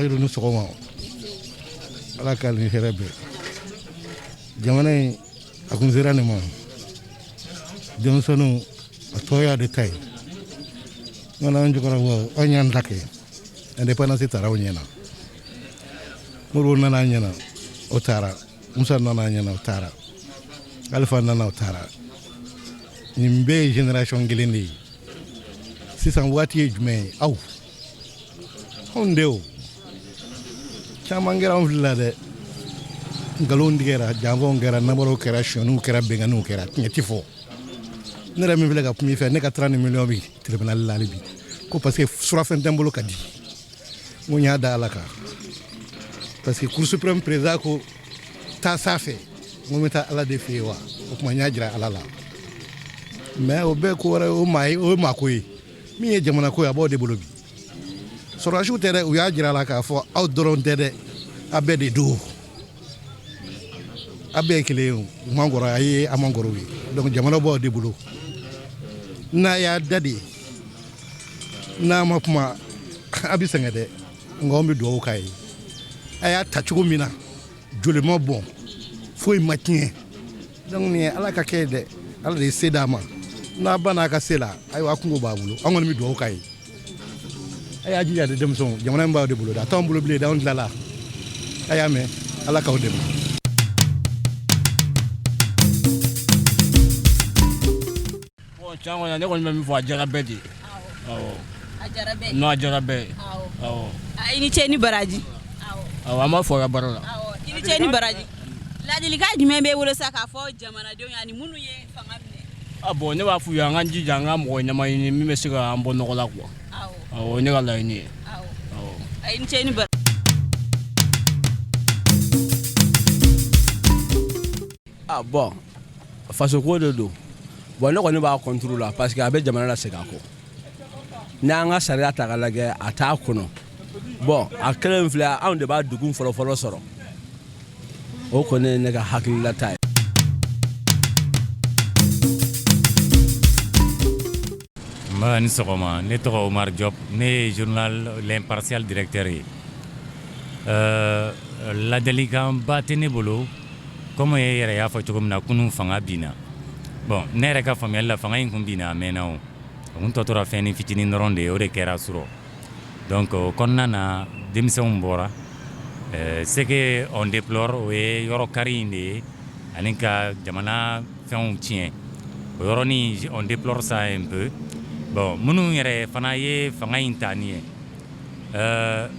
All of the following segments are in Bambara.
Aw yɛrɛ ni sɔgɔma. Ala ka ni hɛrɛ bɛɛ. Jamana in a kun sera nin ma. Denmisɛnninw, a tɔ y'a de ta ye. Nka an cɛkɔrɔbaw, an y'an ta kɛ. Indépendance taara aw ɲɛna. Modibo nana a ɲɛna, o taara. Musa nana a ɲɛna, o taara. Alifa nana, o taara. Nin bɛɛ ye génération kelen de ye. Sisan waati ye jumɛn ye? Aw anw de o caman kɛra, anw filila dɛ. Nkalon tigɛra, janfaw kɛra, namaraw kɛra, sonyaniw kɛra, binkanniw kɛra. Tiɲɛ ti fɔ. Ne yɛrɛ min filɛ ka kuma i fɛ, ne ka 30 millions bi tribunal la hali bi, ko parce que surafɛn tɛ n bolo ka di. N ko n y'a da Ala kan, parce que Cour suprême président ko taa sa fɛ. N ko n bɛ taa Ala de fɛ yen wa. O tuma n y'a jira Ala la. Mais o bɛɛ ko wɛrɛ, o maa ye, o ye maako ye. Min ye jamana ko ye, a b'aw de bolo bi. Sɔrɔdasiw tɛ dɛ. U y'a jira a la k'a fɔ aw dɔrɔn tɛ dɛ, a bɛɛ de don, a bɛɛ ye kelen ye. U man kɔrɔ a ye, a man kɔrɔw ye. Donc jamana b'aw de bolo. N'a y'a da de, n'a ma kuma, a bɛ sɛgɛn dɛ. Nka anw bɛ dugawu k'a ye. A y'a ta cogo min na, joli ma bɔn, foyi ma tiɲɛ. Donc nin ye Ala ka kɛ ye dɛ. Ala de ye se d'a ma. N'a ba n'a ka se la, ayiwa, a kungo b'a bolo. An kɔni bɛ dugawu k'a ye. A y'a jija de, denmisɛnw. Jamana in b'aw de bolo dɛ. A t'anw bolo bilen dɛ, anw tilala. A y'a mɛn, Ala k'aw dɛmɛ. Bon, tiɲɛ kɔni, ne kɔni bɛ min fɔ, a diyara bɛɛ de ye. Awɔ. A diyara bɛɛ. Non, a diyara bɛɛ ye. Awɔ. I ni ce ni baraji. Awɔ, an b'a fɔ a ka baara la. I ni ce ni baraji. Ladilikan jumɛn b'e bolo sa k'a fɔ jamanadenw ye ani minnu ye fanga minɛ? Ah bon, ne b'a f'u ye, an k'an jija, an ka mɔgɔ ɲɛnama ɲini min bɛ se k'an bɔ nɔgɔ la quoi. Awɔ, o ye ne ka laɲini ye. Awɔ. I ni ce ni baraji. Ah bon, fasoko de don. Bon, ne kɔni b'a contre la, parce que a bɛ jamana lasegin a kɔ. N'an ka sariya ta k'a lajɛ, a t'a kɔnɔ. Bon, a kɛlen filɛ, anw de b'a degun fɔlɔfɔlɔ sɔrɔ. O kɔni ye ne ka hakililata ye. Nba ni sɔgɔma. Ne tɔgɔ Omar Diop, ne ye journal L'Impartial directeur ye. Ladilikanba tɛ ne bolo. Comme e yɛrɛ y'a fɔ cogo min na, kunun fanga binna. Bon, ne yɛrɛ ka faamuyali la, fanga in kun binna a mɛnna. O a kun tɔ tora fɛn ni fitinin dɔrɔn de ye, o de kɛra surɔ. Donc o kɔnɔna na, denmisɛnw bɔra. Ce que on déplore, o ye yɔrɔ kari in de ye ani ka jamana fɛnw tiɲɛ. O yɔrɔnin, on déplore ça un peu. Bon, minnu yɛrɛ fana ye fanga in ta nin ye,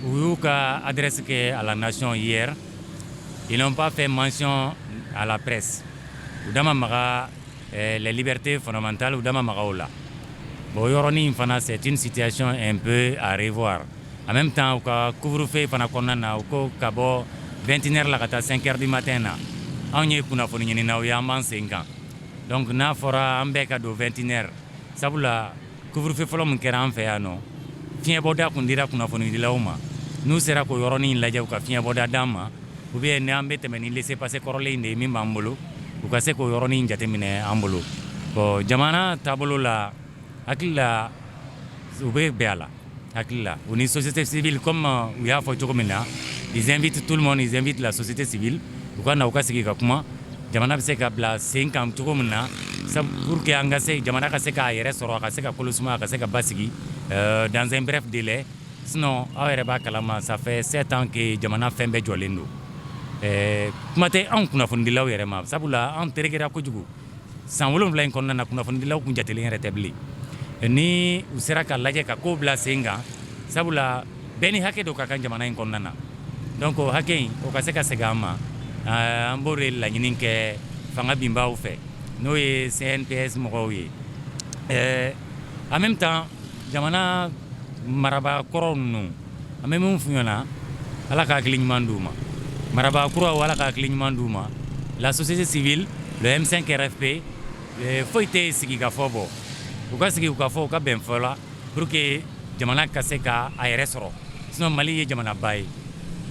u y'u ka adresse kɛ à la nation hier. Ils n'ont pas fait mention à la presse. U da ma maga les libertés fondamentales, u da ma maga o la. Bon, yɔrɔnin fana, c'est une situation un peu à revoir. En même temps, u ka couvre-feu fana kɔnɔna na, u ko ka bɔ 21 heures la ka taa 5 heures du matin na. Anw ye kunnafoni ɲininaw ye, an b'an sen kan. Donc n'a fɔra an bɛɛ ka don 21 heures, sabula couvre-feu fɔlɔ min kɛra an fɛ yan nɔ, fiɲɛbɔda kun dira kunnafonidilaw ma. N'u sera k'o yɔrɔnin lajɛ, u ka fiɲɛbɔda d'an ma, ou bien ni an bɛ tɛmɛ ni laissez-passer kɔrɔlen in de ye min b'an bolo, u ka se k'o yɔrɔnin jateminɛ an bolo. Bon, jamana taabolo la, hakili la, u bɛ bɛn a la. Hakili la, u ni société civile, comme u y'a fɔ cogo min na, ils invitent tout le monde, ils invitent la société civile, u ka na, u ka sigi ka kuma, jamana bɛ se ka bila sen kan cogo min na, pour que an ka se, jamana ka se k'a yɛrɛ sɔrɔ, a ka se ka kolo suma, a ka se ka basigi dans un bref délai. Sinon, aw yɛrɛ b'a kalama, ça fait 7 ans que jamana fɛn bɛɛ jɔlen don. Kuma tɛ anw kunnafonidilaw yɛrɛ ma, sabula anw terekera kojugu. San 7 in kɔnɔna na, kunnafonidilaw kun jatelen yɛrɛ tɛ bilen. Ni u sera ka lajɛ ka kow bila sen kan, sabula bɛɛ ni hakɛ dɔ ka kan jamana in kɔnɔna na. Donc o hakɛ in, o ka se ka segin an ma. An b'o de laɲini kɛ fanga binbaw fɛ, n'o ye CNPS mɔgɔw ye. En même temps, jamana marabaa kɔrɔ ninnu, an bɛ min f'u ɲɛna, Ala ka hakili ɲuman d'u ma. Marabaa kuraw, Ala ka hakili ɲuman d'u ma. La société civile, le M5 RFP, foyi tɛ sigi ka fɔ bɔ. U ka sigi, u ka fɔ, u ka bɛn fɔ la, pour que jamana ka se ka a yɛrɛ sɔrɔ. Sinon, Mali ye jamanaba ye,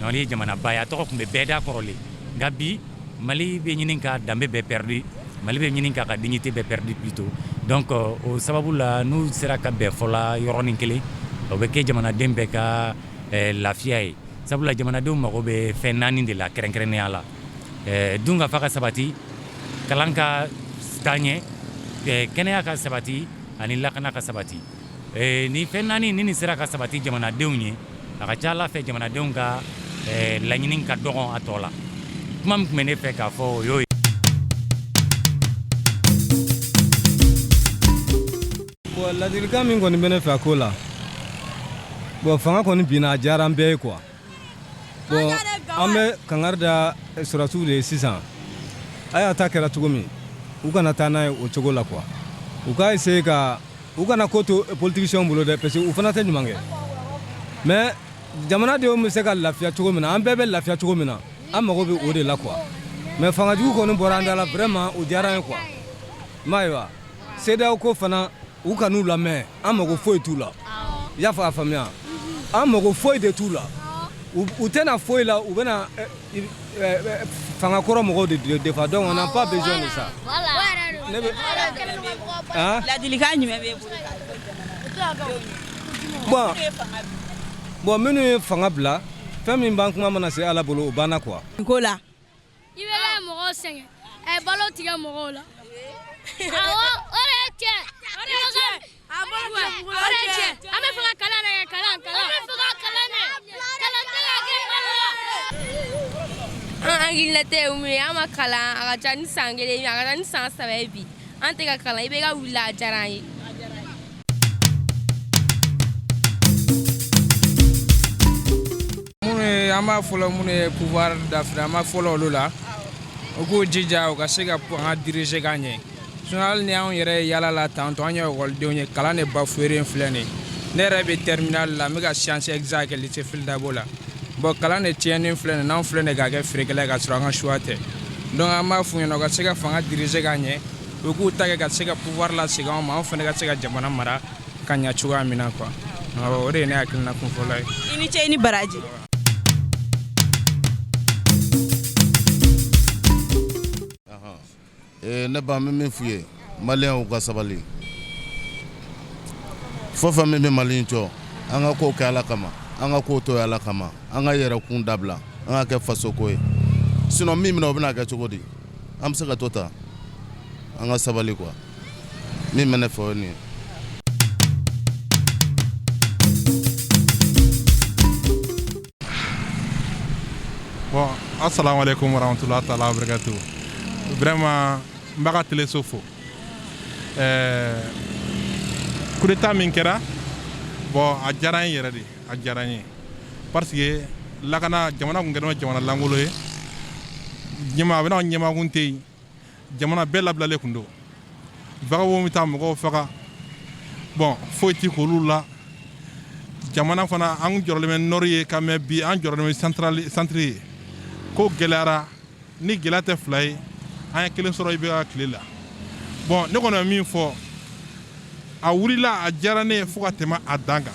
Mali ye jamanaba ye, a tɔgɔ tun bɛ bɛɛ da kɔrɔlen. Nka bi, Mali bɛ ɲini ka danbe bɛɛ perdu, Mali bɛ ɲini k'a ka dignité bɛɛ perdu plutôt. Donc o sababu la, n'u sera ka bɛn fɔ la yɔrɔnin kelen, o bɛ kɛ jamanaden bɛɛ ka lafiya ye. Sabula jamanadenw mago bɛ fɛn naani de la kɛrɛnkɛrɛnnenya la: dun ka fa ka sabati, kalan ka taa ɲɛ, kɛnɛya ka sabati ani lakana ka sabati. Ni fɛn naani ni nin sera ka sabati jamanadenw ye, a ka ca ala fɛ jamanadenw ka laɲini ka dɔgɔn a tɔ la. Kuma min tun bɛ ne fɛ k'a fɔ, o y'o ye. Bon, ladilikan min kɔni bɛ ne fɛ a ko la, bon, fanga kɔni binna, a diyara an bɛɛ ye quoi. Bon, an bɛ kangari da sɔrɔdasiw de ye sisan. A y'a ta kɛra cogo min, u kana taa n'a ye o cogo la quoi. U k'a essayer ka u kana ko to politiciens bolo dɛ, parce que u fana tɛ ɲuman kɛ. Mais jamanadenw bɛ se ka lafiya cogo min na, an bɛɛ bɛ lafiya cogo min na, an mago bɛ o de la quoi. Mais fangajugu kɔni bɔra an da la, vraiment o diyara an ye quoi. I m'a ye wa? CEDEAO ko fana, u kan'u lamɛn, an mago foyi t'u la. I y'a fɔ a faamuya, an mago foyi de t'u la. U tɛna foyi la, u bɛna fangakɔrɔ mɔgɔw de défend, donc on n'a pas besoin de ça. Ne bɛ han. Ladilikan jumɛn b'e bolo? Bon, minnu ye fanga bila, fɛn min b'an kuma mana se Ala bolo, o banna quoi. Ko la. I bɛ ka mɔgɔw sɛgɛn, a ye balo tigɛ mɔgɔw la. Awɔ, o de ye tiɲɛ, o de ye tiɲɛ, o de ye tiɲɛ. An bɛ fɛ ka kalan de kɛ, kalan, kalan. An bɛ fɛ ka kalan de, kalan tɛ ka kɛ Mali la. An hakilina tɛ ye mun ye, an ma kalan, a ka ca ni san 1, a ka ca ni san 3 ye bi. An tɛ ka kalan, i bɛ ka wuli, a diyara an ye. Minnu ye, an b'a fɔlɔ, minnu ye pouvoir dafiri, an b'a fɔlɔ olu la, u k'u jija u ka se ka an ka diriger ka ɲɛ. Sinon hali ni anw yɛrɛ ye yala la tantôt, an ye ekɔlidenw ye, kalan de bafoué filɛ nin ye. Ne yɛrɛ bɛ terminale la, n bɛ ka science exacte kɛ lycée Fily Dabo la. Bon, kalan de tiɲɛnen filɛ nin ye, n'anw filɛ nin ye k'a kɛ feerekɛla ye ka sɔrɔ an ka choix tɛ. Donc an b'a f'u ɲɛna u ka se ka fanga diriger ka ɲɛ, u k'u ta kɛ ka se ka pouvoir lasegin anw ma, anw fana ka se ka jamana mara ka ɲɛ cogoya min na quoi. Awɔ, o de ye ne hakilina kun fɔlɔ ye. I ni ce, i ni baraji. Ne ba, n bɛ min f'u ye, maliyɛnw ka sabali. Fɛn o fɛn min bɛ Mali in jɔ, an ka kow kɛ Ala kama, an ka kow to Ala kama, an ka yɛrɛkun dabila, an ka kɛ fasoko ye. Sinon min bɛna, o bɛna kɛ cogo di? An bɛ se ka to tan? An ka sabali quoi. Min bɛ ne fɛ, o ye nin ye. Bon, assalamu alaikum warahmatullahi taala wabarakatuh. Vraiment, n b'a ka teleso fo. Coup d'état min kɛra, bon, a diyara n ye yɛrɛ de, a diyara n ye. Parce que lakana, jamana kun kɛlen bɛ jamana lankolon ye. Ɲɛma a bɛna ɲɛmaa kun tɛ yen. Jamana bɛɛ labilalen kun don. Vagabond bɛ taa mɔgɔw faga. Bon, foyi ti k'olu la. Jamana fana, an jɔrɔlen bɛ nord ye ka mɛn, bi an jɔrɔlen bɛ central, centre ye. Ko gɛlɛyara, ni gɛlɛya tɛ fila ye, an ye kelen sɔrɔ i bɛ ka tile la. Bon, ne kɔni bɛ min fɔ, a wulila, a diyara ne ye fo ka tɛmɛ a dan kan.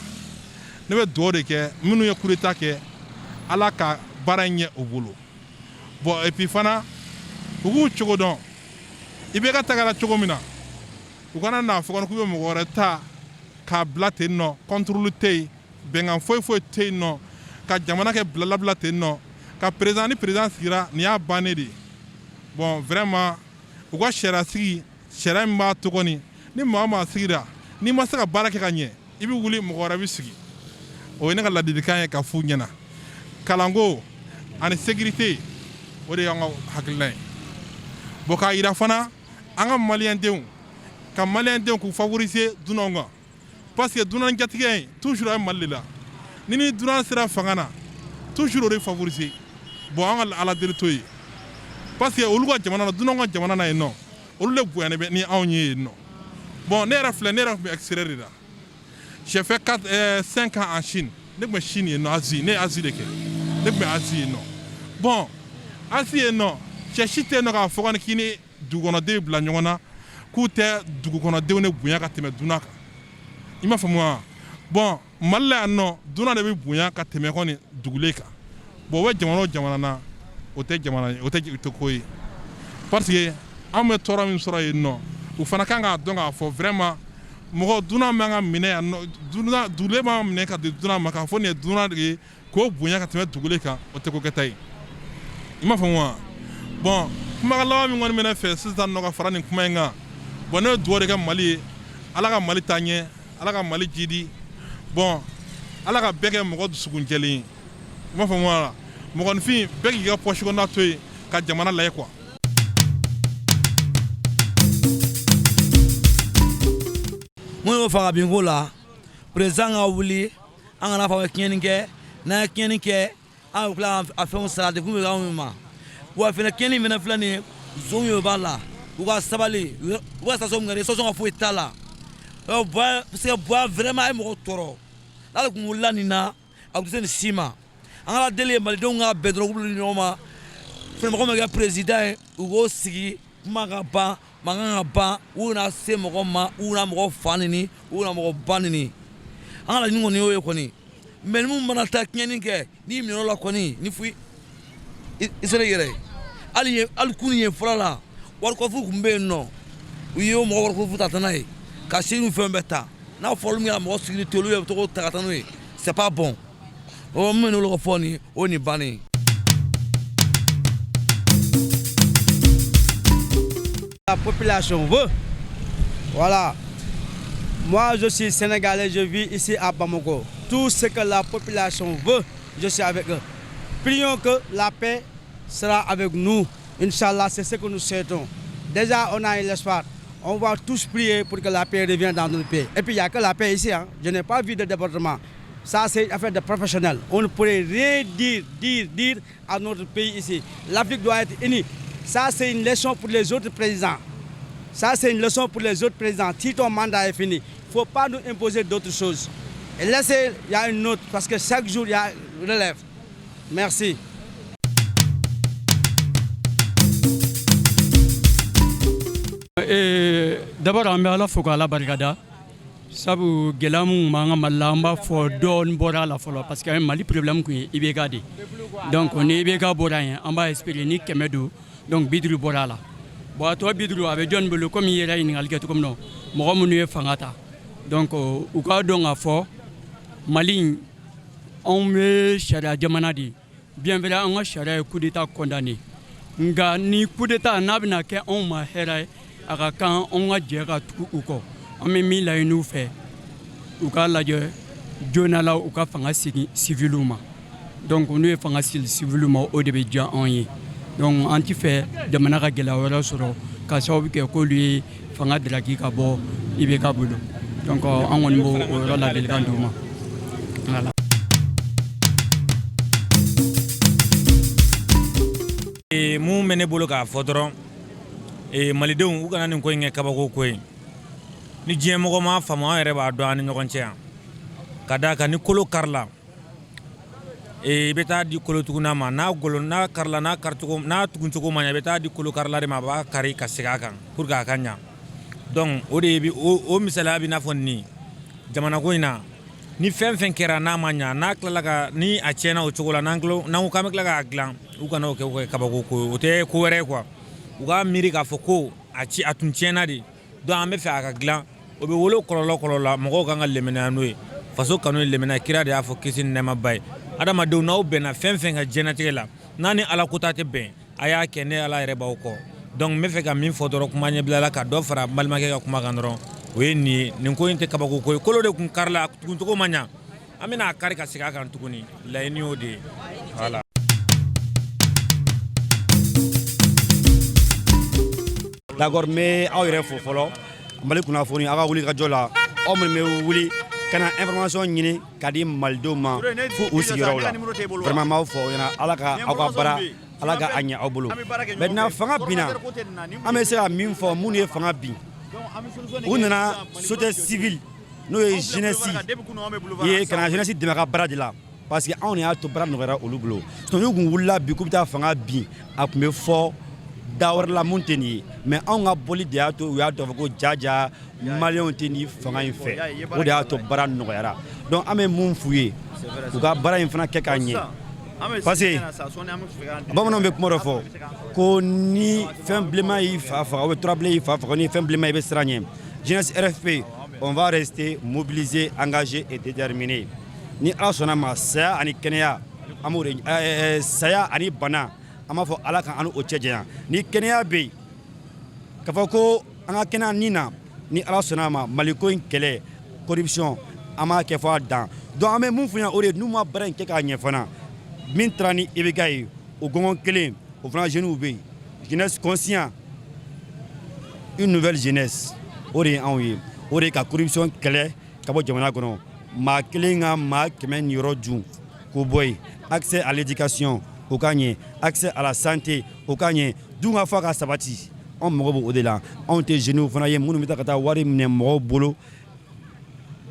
Ne bɛ dugawu de kɛ minnu ye coup d'état kɛ, Ala ka baara in ɲɛ u bolo. Bon, et puis fana, u k'u cogo dɔn. I bɛ ka tagara cogo min na, u kana n'a fɔ k'u bɛ mɔgɔ wɛrɛ ta k'a bila ten nɔ, contrôle tɛ yen, bɛnkan foyi foyi tɛ yen nɔ, ka jamana kɛ bilalabila ten nɔ, ka président ni président sigira, nin y'a bannen de ye. Bon, vraiment, u ka sariya sigi, sariya min b'a to kɔni, ni maa o maa sigira, n'i ma se ka baara kɛ ka ɲɛ, i bɛ wuli, mɔgɔ wɛrɛ bɛ sigi. O ye ne ka ladilikan ye ka f'u ɲɛna. Kalanko ani sécurité, o de y'an ka hakilina ye. Bon, k'a yira fana an ka maliyɛndenw, ka maliyɛndenw k'u favoriser dunanw kan, parce que dunan jatigɛ in toujours a bɛ Mali de la. Ni dunan sera fanga na, toujours o de favoriser. Bon, an ka Ala deli to ye, parce que olu ka jamana na, dunanw ka jamana na yen nɔ, olu de bonyalen bɛ ni anw ye yen nɔ. Bon, ne yɛrɛ filɛ, ne yɛrɛ tun bɛ extérieur de la. J'ai fait 4, 5 ans en Chine. Ne tun bɛ Chine yen nɔ, Asie, ne ye Asie de kɛ, ne tun bɛ Asie yen nɔ. Bon, Asie yen nɔ, cɛ si tɛ yen nɔ k'a fɔ kɔni k'i ni dugukɔnɔdenw bila ɲɔgɔn na, k'u tɛ dugukɔnɔdenw de bonya ka tɛmɛ dunan kan. I m'a faamu wa? Bon, Mali la yan nɔ, dunan de bɛ bonya ka tɛmɛ kɔni dugulen kan. Bon, o bɛ jamana o jamana na, o tɛ jamana ye, o tɛ ko ye, parce que anw bɛ tɔɔrɔ min sɔrɔ yen nɔ, u fana kan k'a dɔn k'a fɔ vraiment mɔgɔ dunan man ka minɛ yan nɔ, dunan dugulen b'an minɛ ka di dunan ma, k'a fɔ nin ye dunan de ye. K'o bonya ka tɛmɛ dugukolo kan, o tɛ ko kɛta ye. I m'a faamu wa? Bon, kumakan laban min kɔni bɛ ne fɛ sisan nɔ ka fara nin kuma in kan, bon, ne bɛ dugawu de kɛ Mali ye. Ala ka Mali taa ɲɛ, Ala ka Mali jidi. Bon, Ala ka bɛɛ kɛ mɔgɔ dusukun jɛlen ye. I m'a faamu wa? Mɔgɔninfin bɛɛ k'i ka poche kɔnɔna to yen ka jamana lajɛ quoi. Mun y'o fanga binko la, président ka wuli, an kana fɔ an bɛ tiɲɛni kɛ. N'an ye tiɲɛni kɛ, an bɛ tila a fɛnw sara, degun bɛ k'anw ma. Wa fɛnɛ, tiɲɛni fɛnɛ filɛ nin ye, zonw de b'a la. U ka sabali, u ka station min kɛ, station ka foyi t'a la, parce que Buwa vraiment a ye mɔgɔw tɔɔrɔ. N'ale tun wulila nin na, a tun tɛ se nin si ma. An ka deli ye malidenw ka bɛn dɔrɔn, k'u bolo di ɲɔgɔn ma. Fɛnɛ mɔgɔ min kɛ président ye, u k'o sigi, kuma ka ban, mankan ka ban. U kana se mɔgɔ ma, u kana mɔgɔ fa neni, u kana mɔgɔ ba neni. An ka laɲini kɔni y'o ye kɔni. Mais ni mun mana taa tiɲɛni kɛ, n'i minɛ o la kɔni, ni fo i sera i yɛrɛ ye. Hali hali kunun ye fɔlɔ la, warikɔfu tun bɛ yen nɔ, u ye o mɔgɔ warikɔfu ta taa n'a ye ka se fɛn bɛɛ ta. N'a fɔra min ka mɔgɔ sécurité, olu yɛrɛ bɛ to k'o ta ka taa n'o ye, c'est pas bon. O min bɛ ne ka fɔ nin, o nin bannen. La population veut. Voilà. Moi, je suis sénégalais, je vis ici à Bamako. Tout ce que la population veut, je suis avec eux. Prions que la paix sera avec nous. Inch'Allah, c'est ce que nous souhaitons. Déjà, on a l'espoir. On va tous prier pour que la paix revienne dans notre pays. Et puis, il n'y a que la paix ici. Hein. Je n'ai pas vu de débordement. Ça, c'est une affaire de professionnels. On ne pourrait rien dire, dire, dire à notre pays ici. L'Afrique doit être unie. Ça, c'est une leçon pour les autres présidents. Ça, c'est une leçon pour les autres présidents. Si ton mandat est fini, il ne faut pas nous imposer d'autres choses. Et laissez, il y a une autre, parce que chaque jour, il y a une relève. Merci. D'abord, an bɛ Ala fo k'Ala barikada, sabu gɛlɛya mun b'an ka Mali la, an b'a fɔ dɔɔni bɔra a la fɔlɔ, parce que Mali problème kun ye IBK de. Donc ni IBK bɔra yen, an b'a espérer ni 100 don, donc 50 bɔra a la. Bon, a tɔ 50, a bɛ jɔnni bolo? Komi i yɛrɛ ɲininkali kɛ cogo min na, mɔgɔ minnu ye fanga ta, donc u k'a dɔn k'a fɔ Mali in, anw bɛ sariya jamana de ye. Bien vrai, an ka sariya ye coup d'état condamné, nka ni coup d'état n'a bɛna kɛ anw ma hɛrɛ ye, a ka kan anw ka jɛ ka tugu u kɔ. An bɛ min laɲini u fɛ, u k'a lajɛ joona la, u ka fanga segin civiliw ma. Donc n'u ye fanga segin civiliw ma, o de bɛ diya anw ye. Donc an ti fɛ jamana ka gɛlɛya wɛrɛ sɔrɔ ka sababu kɛ k'olu ye fanga daraki ka bɔ IBK bolo. Donc an kɔni b'o o yɔrɔ ladilikan d'u ma. Voilà. Mun bɛ ne bolo k'a fɔ dɔrɔn, malidenw, u kana nin ko in kɛ kabako ko ye. Ni diɲɛ mɔgɔ m'a faamu, an yɛrɛ b'a dɔn an ni ɲɔgɔn cɛ yan. Ka d'a kan, ni kolo karila, i bɛ taa di kolotuguna ma. N'a golo n'a karila, n'a karicogo n'a tuguncogo ma ɲɛ, i bɛ taa di kolokarila de ma, a b'a kari ka segin a kan pour que a ka ɲa. Donc o de bi o misaliya bɛ n'a fɔ nin jamana ko in na. Ni fɛn fɛn kɛra n'a ma ɲa, n'a tilala ka ni a tiɲɛna o cogo la, n'an ko k'an bɛ tila k'a dilan, u kana o kɛ, o kɛ kabako ko ye. O tɛ ko wɛrɛ ye quoi. U k'a miiri k'a fɔ ko a ci a tun tiɲɛna de, donc an bɛ fɛ a ka dilan. O bɛ wolo kɔlɔlɔ kɔlɔlɔ la, mɔgɔw kan ka lemɛnɛya n'o ye. Faso kanu ye lemɛnɛya. Kira de y'a fɔ, kisi ni nɛɛma ba ye: adamadenw, n'aw bɛnna fɛn fɛn ka diɲɛnatigɛ la, n'a ni Ala kota tɛ bɛn, a y'a kɛ, ne Ala yɛrɛ b'aw kɔ. Donc n bɛ fɛ ka min fɔ dɔrɔn, kuma ɲɛbila la, ka dɔ fara n balimakɛ ka kuma kan dɔrɔn, o ye nin ye: nin ko in tɛ kabako ko ye. Kolo de kun karila, a tuguncogo ma ɲa, an bɛna a kari ka segin a kan tuguni. Laɲini y'o de ye, voilà. D'accord, n bɛ aw yɛrɛ fo fɔlɔ, Mali kunnafoni, aw ka wuli ka jɔ la, aw minnu bɛ wuli ka na information ɲini ka di malidenw ma fo u sigiyɔrɔw la. Vraiment, n b'aw fɔ aw ɲɛna. Ala ka aw ka baara, Ala ka a ɲɛ aw bolo. Maintenant, fanga binna, an bɛ se ka min fɔ, minnu ye fanga bin, u nana société civile, n'o ye jeunesse ye, ka na jeunesse dɛmɛ a ka baara de la, parce que anw de y'a to baara nɔgɔyara olu bolo. Sinon n'u kun wulila bi k'u bɛ taa fanga bin, a tun bɛ fɔ da wɛrɛ la mun tɛ nin ye. Mais anw ka bɔli de y'a to u y'a dɔn fɔ ko jaja maliyɛnw tɛ nin fanga in fɛ. O de y'a to baara nɔgɔyara. Donc an bɛ mun f'u ye, u ka baara in fana kɛ k'a ɲɛ, parce que bamananw bɛ kuma dɔ fɔ ko ni fɛn bilenman y'i fa faga, ou bien turabilen y'i fa faga, ni fɛn bilenman i bɛ siran ɲɛ. Jeunesse RFP, on va rester mobilisé, engagé et déterminé. Ni Ala sɔnna ma, saya ani kɛnɛya, an b'o de, saya ani bana, an b'a fɔ Ala ka an o cɛ janya. Ni kɛnɛya bɛ yen, k'a fɔ ko an ka kɛnɛya nin na, ni Ala sɔnna ma, Maliko in kɛlɛ, corruption, an b'a kɛ fɔ a dan. Donc an bɛ mun fɔ ɲɛna, o de ye n'u ma baara in kɛ k'a ɲɛ fana, min taara ni IBK ye, o gɔngɔn kelen o fana, jeunes bɛ yen, jeunesse conscient, une nouvelle jeunesse, o de ye anw ye. O de ye ka corruption kɛlɛ ka bɔ jamana kɔnɔ. Maa kelen ka maa 100 niyɔrɔ dun k'o bɔ yen, accès à l'éducation o ka ɲɛ, accès à la santé o ka ɲɛ, dun ka fa ka sabati. Anw mago b'o de la. Anw tɛ jeunes fana ye minnu bɛ taa ka taa wari minɛ mɔgɔw bolo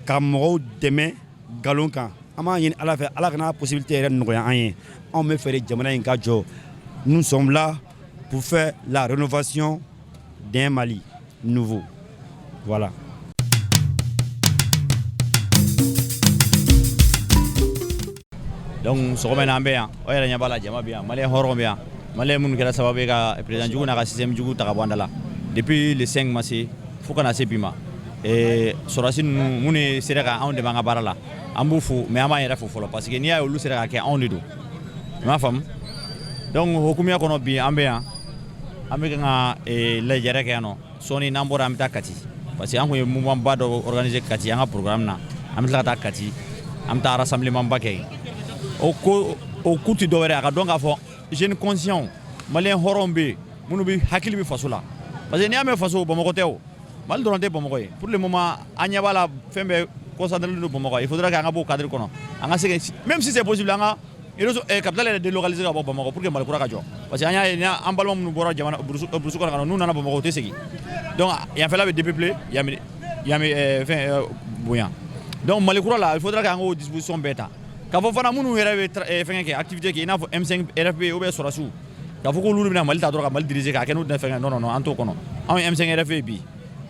ka mɔgɔw dɛmɛ nkalon kan. An b'a ɲini Ala fɛ, Ala kana possibilité yɛrɛ nɔgɔya an ye. Anw bɛ fɛ de jamana in ka jɔ. Nous sommes là pour faire la rénovation d'un Mali nouveau, voilà. Donc sɔgɔma in na, an bɛ yan, aw yɛrɛ ɲɛ b'a la, jama bɛ yan, maliyɛn hɔrɔn bɛ yan, maliyɛn minnu kɛra sababu ye ka président jugu n'a ka système jugu ta ka bɔ an da la depuis le 5 mars fo ka na se bi ma. Sɔrɔdasi ninnu minnu sera ka anw dɛmɛ an ka baara la, an b'u fo, mais an b'an yɛrɛ fo fɔlɔ, parce que n'i y'a ye olu sera ka kɛ, anw de don, i m'a faamu. Donc hukumiya kɔnɔ bi, an bɛ yan, an bɛ kan ka lajɛrɛ kɛ yan nɔ. Sɔɔni n'an bɔra, an bɛ taa Kati, parce que an kun ye mouvement ba dɔ organiser Kati an ka programme na. An bɛ tila ka taa Kati, an bɛ taa rassemblement ba kɛ yen. O ko o ku tɛ dɔwɛrɛ, a ka dɔn k'a fɔ jeune conscient, maliyɛn hɔrɔnw bɛ yen minnu bɛ hakili bɛ faso la, parce que n'i y'a mɛn faso, Bamakɔ tɛ, o Mali dɔrɔn tɛ Bamakɔ ye. Pour le moment, an ɲɛ b'a la, fɛn bɛɛ concentré don Bamakɔ. Il faudra que an ka bɔ o cadre kɔnɔ, an ka se, même si c'est possible, an ka capitale yɛrɛ délocaliser ka bɔ Bamakɔ pour que Mali kura ka jɔ, parce que an y'a ye, an balima minnu bɔra jamana brousse kɔnɔ ka na, n'u nana Bamakɔ, u tɛ segin. Donc yanfɛla bɛ dépeuplé, yan bɛ yan bɛ fɛn bonya. Donc Mali kura la, il faudra que an k'o disposition bɛɛ ta. K'a fɔ fana, minnu yɛrɛ bɛ fɛngɛ kɛ, activité kɛ, i n'a fɔ M5 RFP ou bien sɔrɔdasiw, k'a fɔ k'olu bɛna Mali ta dɔrɔn ka Mali diriger k'a kɛ n'u tɛ fɛngɛ, non non non, an t'o kɔnɔ. Anw ye M5 RFP bi,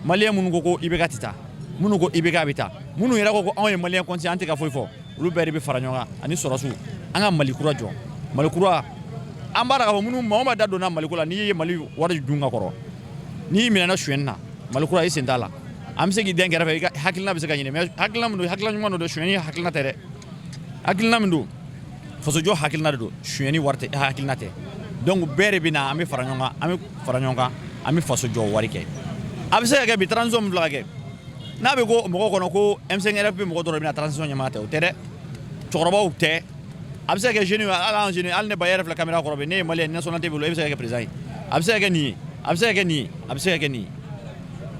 maliyɛn minnu ko ko IBK tɛ taa, minnu ko IBK bɛ taa, minnu yɛrɛ ko ko anw ye maliyɛn conscient, an tɛ ka foyi fɔ, olu bɛɛ de bɛ fara ɲɔgɔn kan ani sɔrɔdasiw, an ka Mali kura jɔ. Mali kura, an b'a dɔn k'a fɔ minnu maa o maa da donna Maliko la, n'i ye Mali wari dun ka kɔrɔ, n'i minɛna sonyɛni na, Mali kura i sen t'a la. An bɛ se k'i den kɛrɛfɛ, i ka hakilina bɛ se ka ɲini, mais hakilina min don, hakilina ɲuman don dɛ, sonyɛni hakilina tɛ dɛ. Hakilina min don, fasojɔ hakilina de don, sonyɛni wari tɛ, hakilina tɛ. Donc bɛɛ de bɛ na, an bɛ fara ɲɔgɔn kan, an bɛ fara ɲɔgɔn kan, an bɛ fasojɔ wari kɛ. A bɛ se ka kɛ bi, transition min filɛ ka kɛ, n'a bɛ ko mɔgɔ kɔnɔ ko M5 RFP mɔgɔ dɔrɔn bɛna transition ɲɛmaa tɛ, o tɛ dɛ. Cɛkɔrɔbaw tɛ, a bɛ se ka kɛ jeune, hali an jeune, hali ne ba yɛrɛ filɛ caméra kɔrɔ bi, ne ye maliyɛn, nationalité bolo, e bɛ se ka kɛ président ye. A bɛ se ka kɛ nin ye, a bɛ se ka kɛ nin ye, a bɛ se ka kɛ nin ye.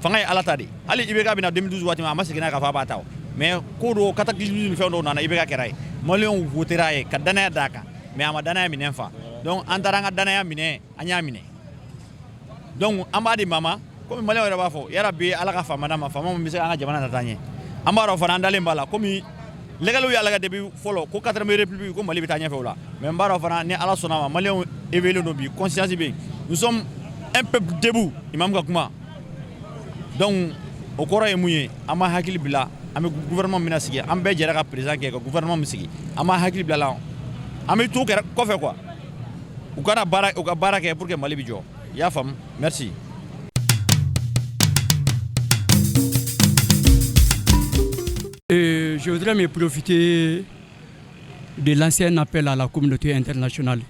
Fanga ye Ala ta de. Hali IBK bɛna 2012 waati min, a ma segin n'a ye k'a fɔ a b'a ta o, mais ko dɔw, cataclysme ni fɛn dɔw nana, IBK kɛra ye, maliyɛnw votera ye ka danaya d'a kan, mais a ma danaya minɛ fa. Donc an taara an ka danaya minɛ, an y'a minɛ. Donc an b'a di maa ma, komi maliyɛnw yɛrɛ b'a fɔ, yarabi Ala ka faama d'an ma, faama min bɛ se k'an ka jamana nata ɲɛ. An b'a dɔn fana, an dalen b'a la, komi lɛgɛliw y'a lajɛ depuis fɔlɔ ko quatrième république, ko Mali bɛ taa ɲɛfɛ o la. Mais n b'a dɔn fana, ni Ala sɔnna ma, maliyɛnw éveillé don bi, conscience bɛ yen. Nous sommes un peuple debout, imam ka kuma. Donc o kɔrɔ ye mun ye? An b'a hakili bila, an bɛ gouvernement min na sigi, an bɛɛ jɛra ka président kɛ ka gouvernement min sigi, an b'a hakili bila la, an bɛ to kɛrɛ kɔfɛ quoi, u kana baara, u ka baara kɛ pour que Mali bɛ jɔ. I y'a faamu? Merci. Je voudrais me profiter de lancer un appel à la communauté internationale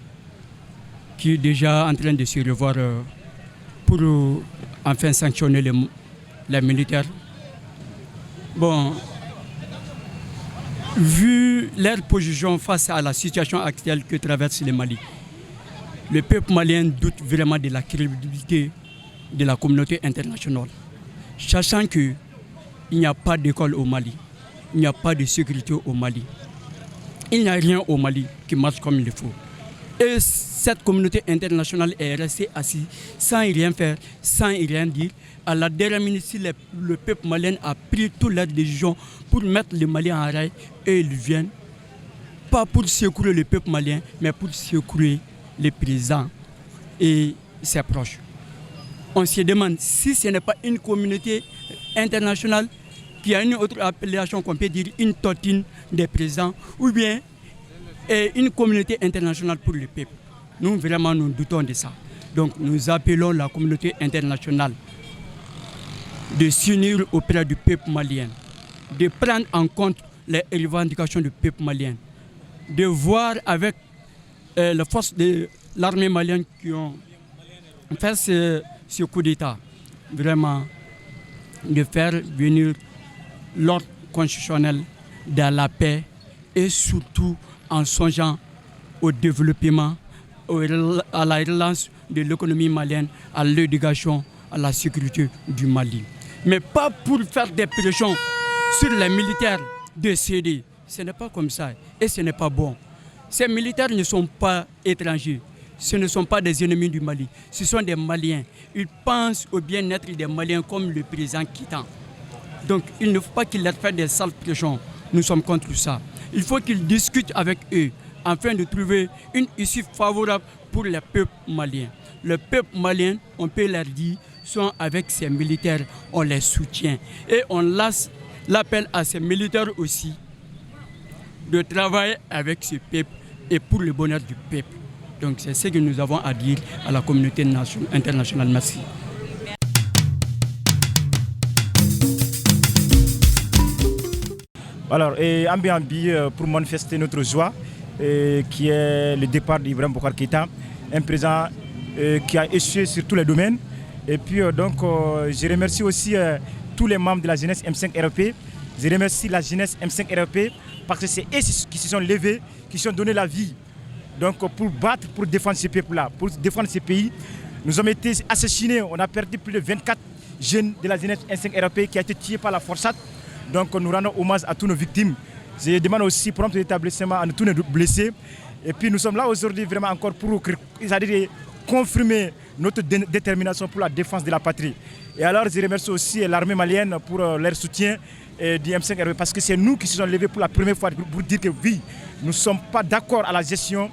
qui est déjà en train de se revoir pour enfin sanctionner les militaires. Bon, vu leur position face à la situation actuelle que traverse le Mali, le peuple malien doute vraiment de la crédibilité de la communauté internationale, sachant qu'il n'y a pas d'école au Mali, il n'y a pas de sécurité au Mali, il n'y a rien au Mali qui marche comme il faut. Et cette communauté internationale est restée assise sans rien faire, sans rien dire. À la dernière minute, si le peuple malien a pris toutes les décisions pour mettre le Mali en rail, et ils viennent, pas pour secouer le peuple malien, mais pour secouer le président et ses proches. On se demande si ce n'est pas une communauté internationale qui a une autre appellation qu'on peut dire une tontine des présidents, ou bien une communauté internationale pour le peuple. Nous, vraiment, nous doutons de ça. Donc, nous appelons la communauté internationale de s'unir auprès du peuple malien, de prendre en compte les revendications du peuple malien, de voir avec les forces de l'armée malienne qui ont fait ce coup d'État, vraiment de faire venir l'ordre constitutionnel dans la paix et surtout en songeant au développement, à la relance de l'économie malienne, à l'éducation, à la sécurité du Mali. Mais pas pour faire des pressions sur les militaires de céder. Ce n'est pas comme ça et ce n'est pas bon. Ces militaires ne sont pas étrangers. Ce ne sont pas des ennemis du Mali. Ce sont des Maliens. Ils pensent au bien-être des Maliens comme le président quittant. Donc il ne faut pas qu'ils leur fassent des sales pressions. Nous sommes contre ça. Il faut qu'ils discutent avec eux afin de trouver une issue favorable pour le peuple malien. Le peuple malien, on peut leur dire, sont avec ces militaires, on les soutient. Et on lance l'appel à ces militaires aussi de travailler avec ce peuple et pour le bonheur du peuple. Donc c'est ce que nous avons à dire à la communauté internationale. Merci. Alors, et an bɛ yan bi pour manifester notre joie, et qui est le départ d'Ibrahim Boubacar Keïta, un président qui a échoué sur tous les domaines. Et puis donc, je remercie aussi tous les membres de la jeunesse M5 RP. Je remercie la jeunesse M5 RP parce que c'est eux qui se sont levés, qui se sont donné la vie. Donc pour battre, pour défendre ce peuple-là, pour défendre ce pays, nous avons été assassinés. On a perdu plus de 24 jeunes de la jeunesse M5 RP qui a été tués par la forçate. Donc nous rendons hommage à tous nos victimes. Je demande aussi prompt rétablissement à tous nos blessés. Et puis nous sommes là aujourd'hui vraiment encore pour, c'est-à-dire, confirmer notre détermination pour la défense de la patrie. Et alors je remercie aussi l'armée malienne pour leur soutien et du M5 RP parce que c'est nous qui nous sommes levés pour la première fois pour dire que oui, nous ne sommes pas d'accord à la gestion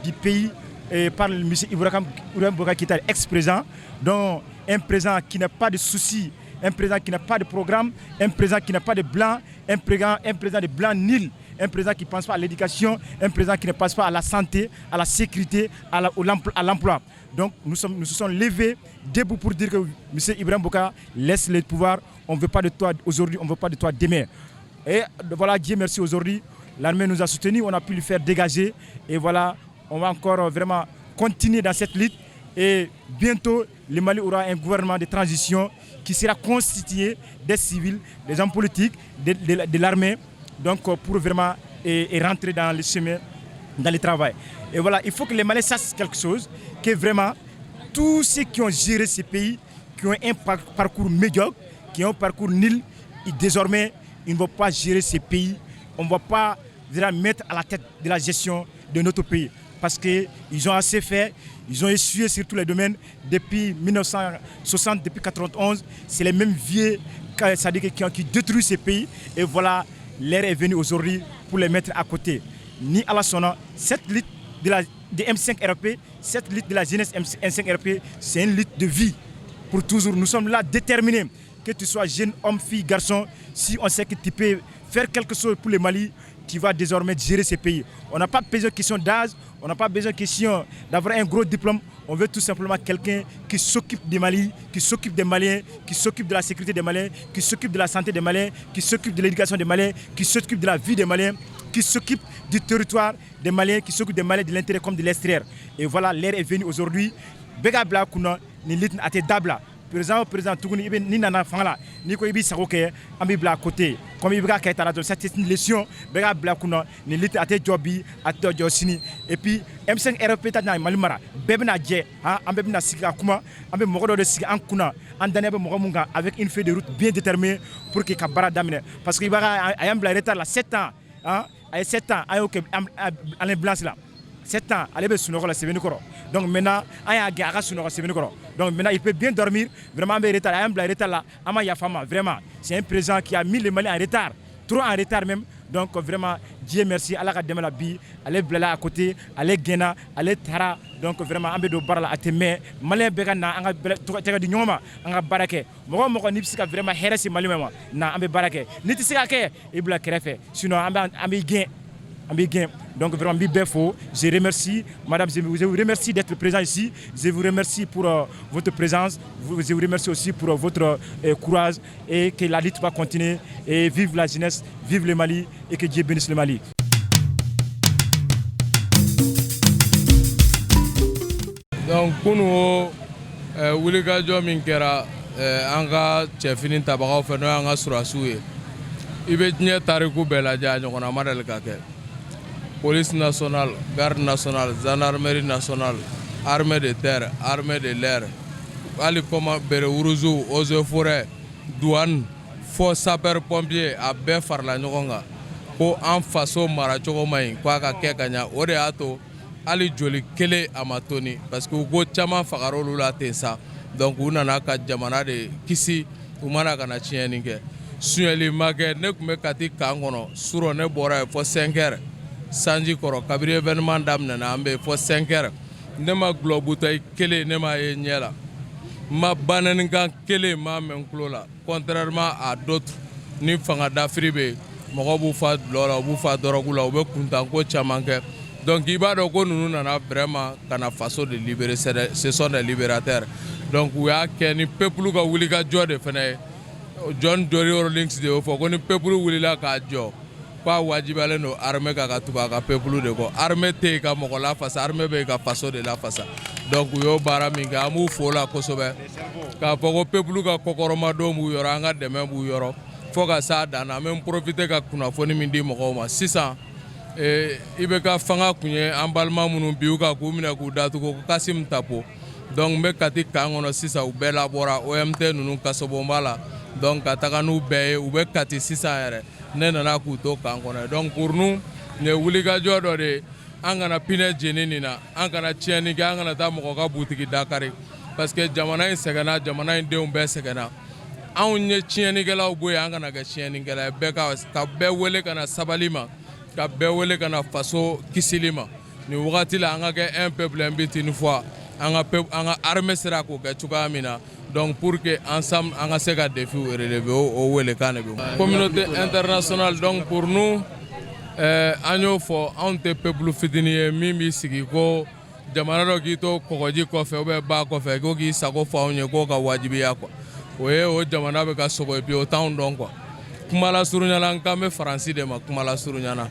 du pays et par le monsieur Ibrahim Boubacar Keïta, ex-président, dont un président qui n'a pas de soucis, un président qui n'a pas de programme, un président qui n'a pas de blanc, un président de blanc nul, un président qui ne pense pas à l'éducation, un président qui ne pense pas à la santé, à la sécurité, à l'emploi. Donc nous sommes levés debout pour dire que M. Ibrahim Boubacar laisse le pouvoir, on ne veut pas de toi aujourd'hui, on ne veut pas de toi demain. Et voilà, Dieu merci aujourd'hui, l'armée nous a soutenus, on a pu le faire dégager. Et voilà, on va encore vraiment continuer dans cette lutte. Et bientôt, le Mali aura un gouvernement de transition qui sera constitué des civils, des hommes politiques, de l'armée, donc pour vraiment et rentrer dans le chemin, dans le travail. Et voilà, il faut que les Maliens sachent quelque chose, que vraiment, tous ceux qui ont géré ce pays, qui ont un parcours médiocre, qui ont un parcours nul, et désormais, ils ne vont pas gérer ce pays, on ne va pas mettre à la tête de la gestion de notre pays. Parce qu'ils ont assez fait, ils ont échoué sur tous les domaines depuis 1960, depuis 1991. C'est les mêmes vieux, c'est-à-dire qui détruisent ces pays. Et voilà, l'heure est venue aujourd'hui pour les mettre à côté. Ni à la sɔnna, cette lutte de M5 RP, cette lutte de la jeunesse M5 RP, c'est une lutte de vie pour toujours. Nous sommes là déterminés, que tu sois jeune, homme, fille, garçon, si on sait que tu peux faire quelque chose pour le Mali, tu vas désormais gérer ce pays. On n'a pas besoin de question d'âge, on n'a pas besoin de question d'avoir un gros diplôme. On veut tout simplement quelqu'un qui s'occupe du Mali, qui s'occupe des Maliens, qui s'occupe de la sécurité des Maliens, qui s'occupe de la santé des Maliens, qui s'occupe de l'éducation des Maliens, qui s'occupe de la vie des Maliens, qui s'occupe du territoire des Maliens, qui s'occupe des Maliens de l'intérieur comme de l'extérieur. Et voilà, l'heure est venue aujourd'hui. Bɛɛ k'a bila kunna nin lutte a tɛ dabila. Président o président tuguni i bɛ n'i nana fanga la n'i ko i b'i sago kɛ an b'i bila à côté comme i bɛ ka kɛ tan dɔrɔn, c'est une leçon. Bɛɛ k'a bila kunna nin lutte a tɛ jɔ bi, a tɛ jɔ sini. Et puis M5 RP ta tɛna Mali mara. Bɛɛ bɛna jɛ han, an bɛɛ bɛna sigi ka kuma, an bɛ mɔgɔ dɔ de sigi an kunna, an danaya bɛ mɔgɔ mun kan, avec une feuille de route bien déterminée pour que ka baara daminɛ, parce que i b'a a y'an bila retard la 7 ans han, a ye 7 ans a y'o kɛ année blanche la. 7 ans, ale bɛ sunɔgɔ la Sɛbɛnnikɔrɔ. Donc maintenant, an y'a gɛn a ka sunɔgɔ Sɛbɛnnikɔrɔ. Donc maintenant, il peut bien dormir. Vraiment, an bɛ retard, a y'an bila retard la, an ma yafa ma. Vraiment, c'est un président qui a mis le Mali en retard, trop en retard même. Donc vraiment, Dieu merci, Ala ka dɛmɛ la bi, ale bilala à côté, ale gɛnna, ale taara. Donc vraiment, an bɛ don baara la, a tɛ mɛn. Malien bɛɛ ka na, an ka tɛgɛ di ɲɔgɔn ma, an ka baara kɛ. Mɔgɔ o mɔgɔ n'i bɛ se ka vraiment hɛrɛ se Mali ma, na an bɛ baara kɛ. N'i tɛ se ka kɛ, i bila kɛrɛfɛ, sinon an bɛ an b'i gɛn. An b'i gɛn. Donc vraiment n b'i bɛɛ fo. Je remercie madame, je vous remercie d'être présent ici. Je vous remercie pour votre présence. Je vous remercie aussi pour votre courage et que la lutte va continuer. Et vive la jeunesse, vive le Mali et que Dieu bénisse le Mali. Donc kunun wulikajɔ min kɛra an ka cɛfini tabagaw fɛ, n'o y'an ka sɔrɔdasiw ye, i bɛ diɲɛ tariku bɛɛ lajɛ, a ɲɔgɔnna ma deli ka kɛ. Police nationale, garde nationale, gendarmerie nationale, armée de terre, armée de l'air, hali comme béret rouge, eaux et forêts, douane, fo sapeur pompier, a bɛɛ farala ɲɔgɔn kan ko an faso maracogo man ɲi, ko a ka kɛ ka ɲa. O de y'a to hali joli kelen a ma toni, parce que u ko caman fagara olu la ten sa. Donc u nana ka jamana de kisi, u mana ka na tiɲɛni kɛ. Sonyɛli ma kɛ. Ne tun bɛ Kati camp kɔnɔ surɔ, ne bɔra yen fɔ 5 heures sanji kɔrɔ. Kabini événement daminɛna, an bɛ yen fɔ 5 heures. Ne ma gulɔ bouteille kelen ne m'a ye ɲɛ la, n ma banɛnikan kelen m'a mɛn n tulo la, contrairement à d'autres. Ni fanga dafiri bɛ yen, mɔgɔw b'u fa dɔlɔ la, u b'u fa dɔrɔgu la, u bɛ kuntanko caman kɛ. Donc i b'a dɔn ko ninnu nana vraiment ka na faso de libérer, ce sont des libérateurs. Donc u y'a kɛ ni peuple ka wulikajɔ de fana ye. John Jerry Rawlings de y'o fɔ ko ni peuple wulila k'a jɔ, k'a wajibiyalen don armée ka tugu a ka peuple de kɔ. Armée tɛ yen ka mɔgɔ lafasa, armée bɛ yen ka faso de lafasa. Donc u y'o baara min kɛ, an b'u fo la kosɛbɛ, k'a fɔ ko peuple ka kɔkɔrɔmadon b'u yɔrɔ, an ka dɛmɛ b'u yɔrɔ fo ka s'a dan na. An bɛ profiter ka kunnafoni min di mɔgɔw ma sisan, IBK fanga kun ye an balima minnu bi u kan k'u minɛ k'u datugu, ko Kassoum Tapo. Donc n bɛ Kati camp kɔnɔ sisan, u bɛɛ labɔra, OMT ninnu kasobonba la, donc ka taga n'u bɛɛ ye. U bɛ Kati sisan yɛrɛ, ne nana k'u to camp kɔnɔ. Donc pour nous, nin ye wulikajɔ dɔ de ye. An kana pinɛ jeni nin na, an kana tiɲɛni kɛ, an kana taa mɔgɔ ka butigi dakari, parce que jamana in sɛgɛnna, jamana in denw bɛɛ sɛgɛnna. Anw ye tiɲɛnikɛlaw bɔ yen, an kana kɛ tiɲɛnikɛla ye. Bɛɛ ka bɛɛ wele ka na sabali ma, ka bɛɛ wele ka na faso kisili ma nin wagati la. An ka kɛ un peuple, un but, une foi. An ka armée sera k'o kɛ cogoya min na, donc pour que ensemble an ka se ka défi relever, o welekan de bɛ communauté internationale. Donc pour nous, an y'o fɔ, anw tɛ peuple fitinin ye min b'i sigi ko jamana dɔ k'i to kɔgɔji kɔfɛ ou bien ba kɔfɛ ko k'i sago fɔ anw ye, k'o ka wajibiya quoi. O ye o jamana bɛ ka sogo et puis o t'anw dɔn quoi. Kuma lasurunya la, n kan bɛ Faransi de ma kuma lasurunya na.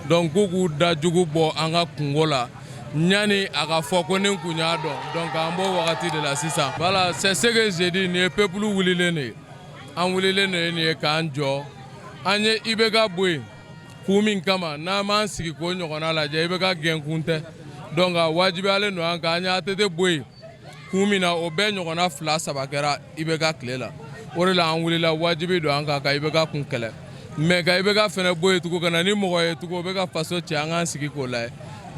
Donc k'u k'u da jugu bɔ an ka kungo la ɲani a ka fɔ ko ni kun y'a dɔn. Donc an b'o wagati de la sisan. Voilà, c'est ce que j'ai dit. Nin ye peuple wulilen de ye, an wulilen de ye nin ye k'an jɔ. An ye IBK bɔ yen kun min kama, n'an m'an sigi k'o ɲɔgɔnna lajɛ, IBK gɛnkun tɛ. Donc a wajibiyalen don an kan. An ye ATT bɔ yen kun min na, o bɛɛ ɲɔgɔnna fila saba kɛra IBK tile la. O de la an wulila, wajibi don an kan ka IBK kun kɛlɛ. Mais ka IBK fɛnɛ bɔ yen tugun ka na ni mɔgɔ ye tugun, o bɛ ka faso cɛ, an k'an sigi k'o lajɛ.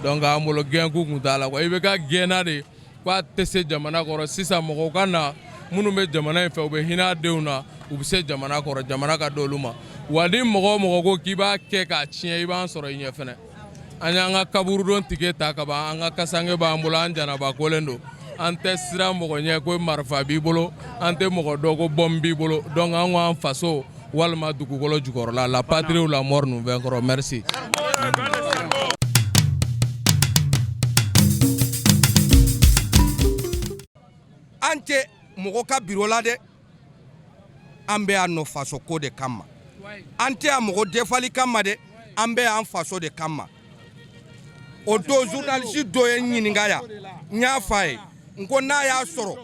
Donc an bolo gɛnkun kun t'a la quoi. IBK gɛnna de k'a tɛ se jamana kɔrɔ. Sisan mɔgɔw ka na minnu bɛ jamana in fɛ, u bɛ hinɛ a denw na, u bɛ se jamana kɔrɔ, jamana ka d'olu ma. Wa ni mɔgɔ o mɔgɔ ko k'i b'a kɛ k'a tiɲɛ, i b'an sɔrɔ i ɲɛ fɛnɛ. An y'an ka kaburudon ticket ta ka ban, an ka kasange b'an bolo, an janaba kolen don. An tɛ siran mɔgɔ ɲɛ ko marifa b'i bolo, an tɛ mɔgɔ dɔn ko bombe b'i bolo. Donc an ko an faso walima dugukolo jukɔrɔla, la patrie ou la mort nous vaincrons. Merci. An tɛ mɔgɔ ka biro la dɛ, an bɛ yan nɔ faso ko de kama. An tɛ yan mɔgɔ defali kama dɛ, an bɛ yan faso de kama. O don journaliste dɔ ye n ɲininka yan, n y'a f'a ye, n ko n'a y'a sɔrɔ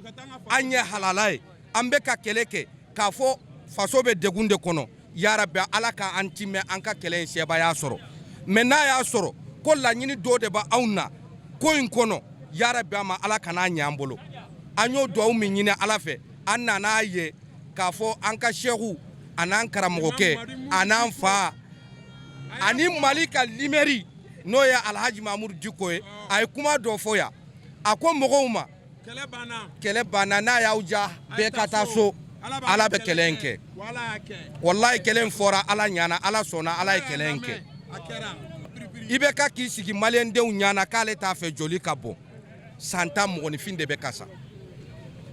an ye halala ye, an bɛ ka kɛlɛ kɛ k'a fɔ faso bɛ degun de kɔnɔ, yarabi Ala ka an timɛ an ka kɛlɛ in sebaaya sɔrɔ. Mais n'a y'a sɔrɔ ko laɲini dɔ de bɛ anw na ko in kɔnɔ, yarabi a ma Ala kan'a ɲɛ an bolo. An y'o duwawu min ɲini Ala fɛ, an nan'a ye k'a fɔ an ka sɛku an'an karamɔgɔkɛ an'an fa ani Mali ka limɛri, n'o ye Alhaji Mamudu Diko ye, a ye kuma dɔ fɔ yan. A ko mɔgɔw ma kɛlɛ banna, n'a y'aw ja bɛɛ ka taa so, Ala bɛ kɛlɛ in kɛ. Walayi kɛlɛ in fɔra, Ala ɲana, Ala sɔnna, Ala ye kɛlɛ in kɛ. IBK k'i sigi maliyɛndenw ɲana k'ale t'a fɛ joli ka bɔn. San 10 mɔgɔninfin de bɛ ka sa.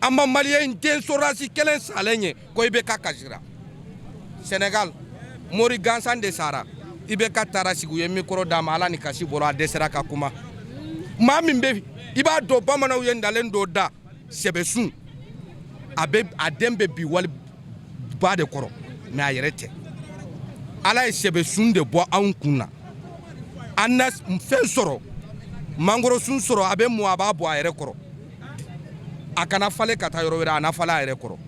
An ma maliyɛn den sɔrɔdasi kelen salen ye ko IBK kasira. Sénégal mori gansan de sara. IBK taara sigi, u ye micro d'a ma, ala ni kasi bɔra, a dɛsɛra ka kuma. Maa min bɛ, i b'a dɔn bamananw ye ntalen dɔ da, sɛbɛsun a bɛ a den bɛ bi wali ba de kɔrɔ, mais a yɛrɛ tɛ. Ala ye sɛbɛsun de bɔ anw kun na. An na fɛn sɔrɔ, mangorosun sɔrɔ, a bɛ mɔ, a b'a bɔ a yɛrɛ kɔrɔ, a kana falen ka taa yɔrɔ wɛrɛ, a na falen a yɛrɛ kɔrɔ.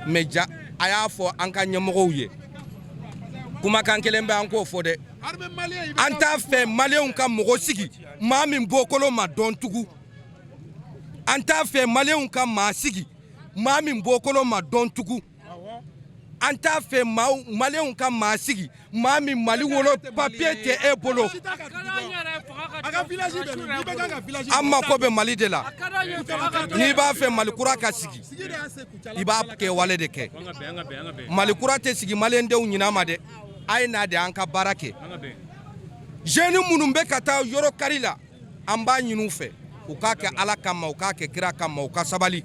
Mais ja, a y'a fɔ an ka ɲɛmɔgɔw ye, kumakan kelen bɛ, an k'o fɔ dɛ. An t'a fɛ maliyɛnw ka mɔgɔ sigi, maa min bɔkolo ma dɔn tugun. An t'a fɛ maliyɛnw ka maa sigi, maa min bɔkolo ma dɔn tugun. An t'a fɛ maliyɛnw ka maa sigi, maa min Mali wolo papiye tɛ e bolo. An mako bɛ Mali de la. N'i b'a fɛ Mali kura ka sigi, i b'a kɛ wale de kɛ. Mali kura tɛ sigi maliyɛndenw ɲinan ma dɛ. A ye n'a de, an ka baara kɛ. Jeune minnu bɛ ka taa yɔrɔ kari la, an b'a ɲini u fɛ, u k'a kɛ Ala kama, u k'a kɛ kira kama, u ka sabali,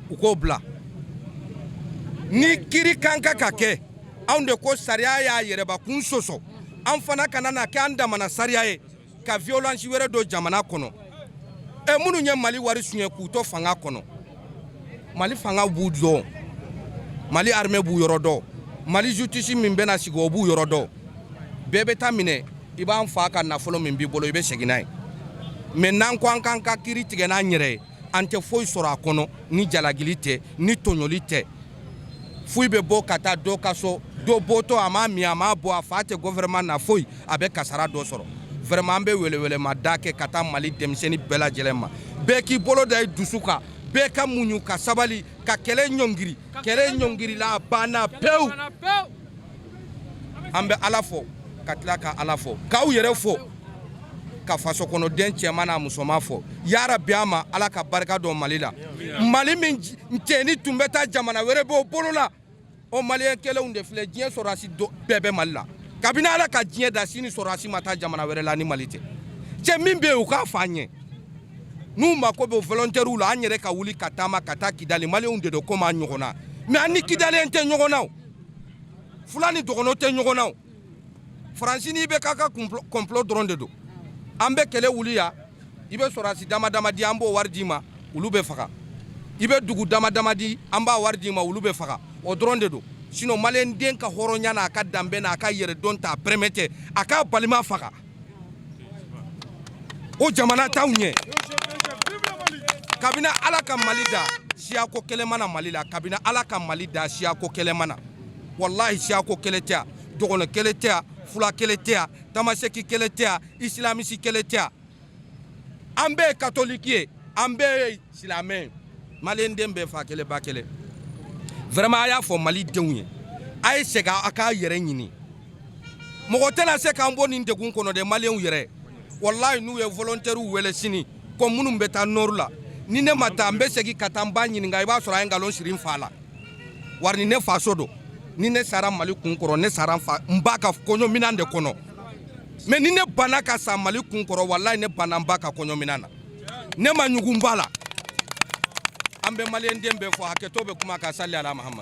u k'o bila. Ni kiri kan ka ka kɛ, anw de ko sariya y'a yɛrɛbakun sɔsɔ, an fana kana na kɛ an damana sariya ye ka violence wɛrɛ don jamana kɔnɔ. Ɛ, minnu ye Mali wari suɲɛ k'u to fanga kɔnɔ, Mali fanga b'u dɔn, Mali armée b'u yɔrɔ dɔn, Mali justice min bɛna sigi, o b'u yɔrɔ dɔn. Bɛɛ bɛ taa minɛ, i b'an fa ka nafolo min b'i bolo, i bɛ segin n'a ye. Mais n'an ko an k'an ka kiiri tigɛ n'an yɛrɛ ye, an tɛ foyi sɔrɔ a kɔnɔ ni jalagili tɛ, ni tɔɲɔli tɛ. Foyi bɛ bɔ ka taa dɔ ka so, dɔ bɔtɔ, a m'a min, a m'a bɔ, a fa tɛ gouvernement na foyi, a bɛ kasara dɔ sɔrɔ. Vraiment, an bɛ welewelema da kɛ ka taa Mali denmisɛnnin bɛɛ lajɛlen ma. Bɛɛ k'i bolo da i dusu kan, bɛɛ ka muɲu ka sabali ka kɛlɛ ɲɔngiri. Kɛlɛ ɲɔngirila, a banna pewu. An bɛ Ala fo, ka tila ka Ala fo, k'aw yɛrɛ fo, ka faso kɔnɔden cɛman n'a musoman fo. Yarabi, a ma Ala ka barika don Mali la. Mali min cɛni tun bɛ taa jamana wɛrɛ b'o bolo la, o maliyɛn kelenw de filɛ. Diɲɛ sɔrɔdasi bɛɛ bɛ Mali la. Kabini Ala ka diɲɛ da sini, sɔrɔdasi ma taa jamana wɛrɛ la ni Mali tɛ. Cɛ min bɛ yen, u k'a fa ɲɛ. N'u mako bɛ volontaires la, an yɛrɛ ka wuli ka taama ka taa Kidali. Maliyɛnw de don komi an ɲɔgɔn na, mais an ni Kidaliyɛn tɛ ɲɔgɔn na, o fula ni dɔgɔnɔ tɛ ɲɔgɔn na. O Faransi n'i bɛ k'a ka complot dɔrɔn de don. An bɛ kɛlɛ wuli yan, i bɛ sɔrɔdasi dama dama di, an b'o wari d'i ma, olu bɛ faga. I bɛ dugu dama dama di, an b'a wari d'i ma, olu bɛ faga. O dɔrɔn de don. Sinon maliyɛn den ka hɔrɔnya n'a ka danbe n'a ka yɛrɛdɔn t'a permettre a k'a balima faga. O jamana t'anw ɲɛ. Kabini Ala ka Mali da, siyako kɛlɛ ma na Mali la. Kabini Ala ka Mali da, siyako kɛlɛ ma na. Walahi, siyako kɛlɛ tɛ yan, dɔgɔnɔ kɛlɛ tɛ yan, fula kɛlɛ tɛ yan, tamaseki kɛlɛ tɛ yan, islamiste kɛlɛ tɛ yan. An bɛɛ ye katoliki ye, an bɛɛ ye silamɛ ye. Maliyɛn den bɛɛ fa kelen ba kelen. Vraiment, a y'a fɔ Mali denw ye, a ye segin a k'a yɛrɛ ɲini. Mɔgɔ tɛna se k'an bɔ nin degun kɔnɔ dɛ, maliyɛnw yɛrɛ. Walahi, n'u ye volontaires wele sini ko minnu bɛ taa nord la, ni ne ma taa, n bɛ segin ka taa n ba ɲininka, i b'a sɔrɔ a ye nkalon siri n fa la. Wari ni ne faso don. Ni ne sara Mali kun kɔrɔ, ne sara n ba ka kɔɲɔminan de kɔnɔ. Mais ni ne banna ka sa Mali kun kɔrɔ, walahi, ne banna n ba ka kɔɲɔminan na, ne ma ɲugun ba la. An bɛ maliyɛn den bɛɛ fɔ, hakɛto bɛ kuma ka sali ala Mahamadu.